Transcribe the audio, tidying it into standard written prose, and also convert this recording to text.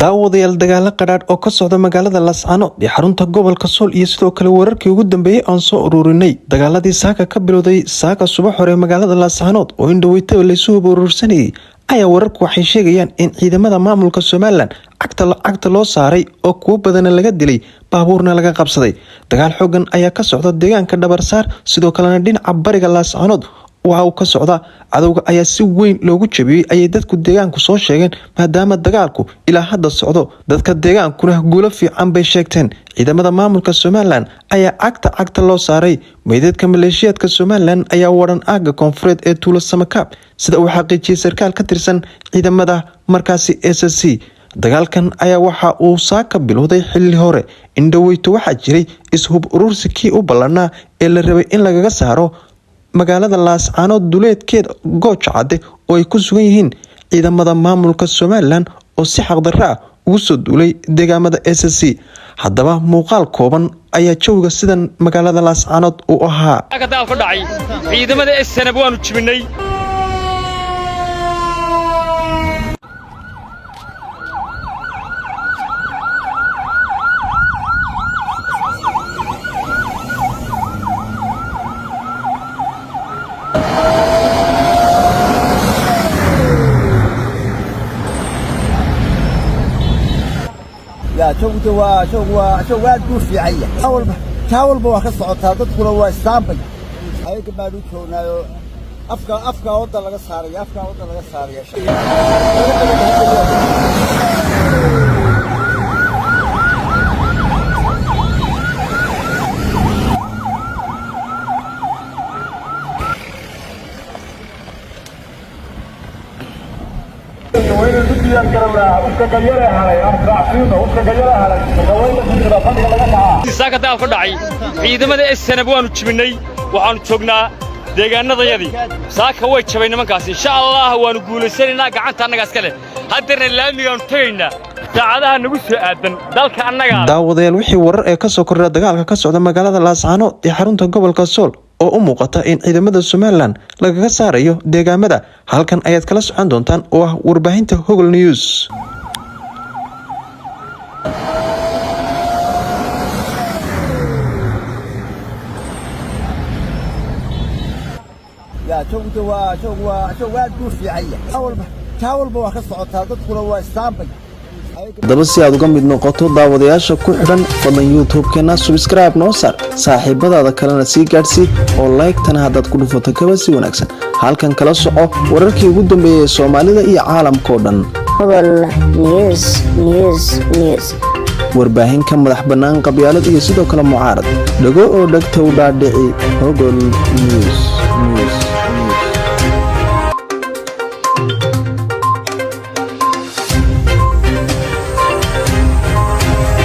Daawadayaal, dagaalo qadhaadh oo ka socda magaalada Laascaanood ee xarunta gobolka Sool iyo sidoo kale wararkii ugu dambeeyey aan soo ururinay. Dagaaladii saaka ka bilowday saaka subax hore magaalada Laascaanood oo in dhaweytaba laysu huba urursanayay ayaa wararku waxay sheegayaan in ciidamada maamulka Somaliland cagta loo saaray oo kuwo badana laga dilay, baabuurna laga qabsaday. Dagaal xoogan ayaa ka socda deegaanka Dhabarsaar, sidoo kalena dhinaca bariga Laascaanood waxa uu ka socdaa. Cadowga ayaa si weyn loogu jabiyey ayay dadku deegaanku soo sheegeen, maadaama dagaalku ilaa hadda socdo. Dadka deegaankuna guulo fiican bay sheegteen. Ciidamada maamulka Somaliland ayaa cagta loo saaray. Meydadka maleeshiyaadka Somaliland ayaa waran aagga koonfureed ee tuulo Samakaab, sida uu xaqiijiyey sarkaal ka tirsan ciidamada markaasi SSC. Dagaalkan ayaa waxa uu saaka bilowday xilli hore. Indhaweyto waxaa jiray ishub urursi kii u ballanaa ee la rabay in lagaga saaro magaalada Laascaanood duleedkeeda Gooja Cadde oo ay ku sugan yihiin ciidamada maamulka Somaliland oo si xaqdarro ah ugu soo duulay deegaamada SSC. Haddaba muuqaal kooban ayaa jawiga sidan magaalada Laascaanood uu ahaa. Dagaal ka dhacay ciidamada SNB waanu jibinay. Yaa jawga waa jawgu waa jawgu aad buu fiican yahay. Taa walba waa ka socotaa, dadkuna waa istaambay. Ayaga baan u joognaayo, afka wadda laga saaraya, afka wadda laga saaraya. Saaka dagaal ka dhacay ciidamada SNB waanu jibinay. Waxaanu joognaa deegaanadayadii. Saaka way jabay nimankaas. Insha Allah waanu guulaysanaynaa, gacanta annaga iska leh. Haddeerna laamigaanu tegaynaa saacadaha nagu soo aadan dalka annaga. Daawadayaal, wixii warar ee kasoo kordha dagaalka ka socda magaalada Laascaanood ee xarunta gobolka Sool oo u muuqata in ciidamada Somaliland lagaga saarayo deegaamada halkan ayaad kala socon doontaan oo ah warbaahinta Hogol News. Yaa jawga waa jawgu waa jawgu aad buu fiican yahay. Taa walba waa ka socotaa, dadkuna waa istaambay. Haddaba si aad uga mid noqoto daawadayaasha ku xidhan, fadlan YouTube-keena subscribe noo saar, saaxiibadaada kalena sii gaadhsii oo like-tana haddaad ku dhufato kaba si wanaagsan. Halkan kala soco wararkii ugu dambeeyay ee Soomaalida iyo caalamkao dhan. Hogol News, News, News. Warbaahin ka madax bannaan qabyaalad iyo sidoo kale mucaarad. Dhago oo dhegta u dhaadhici, Hogol News.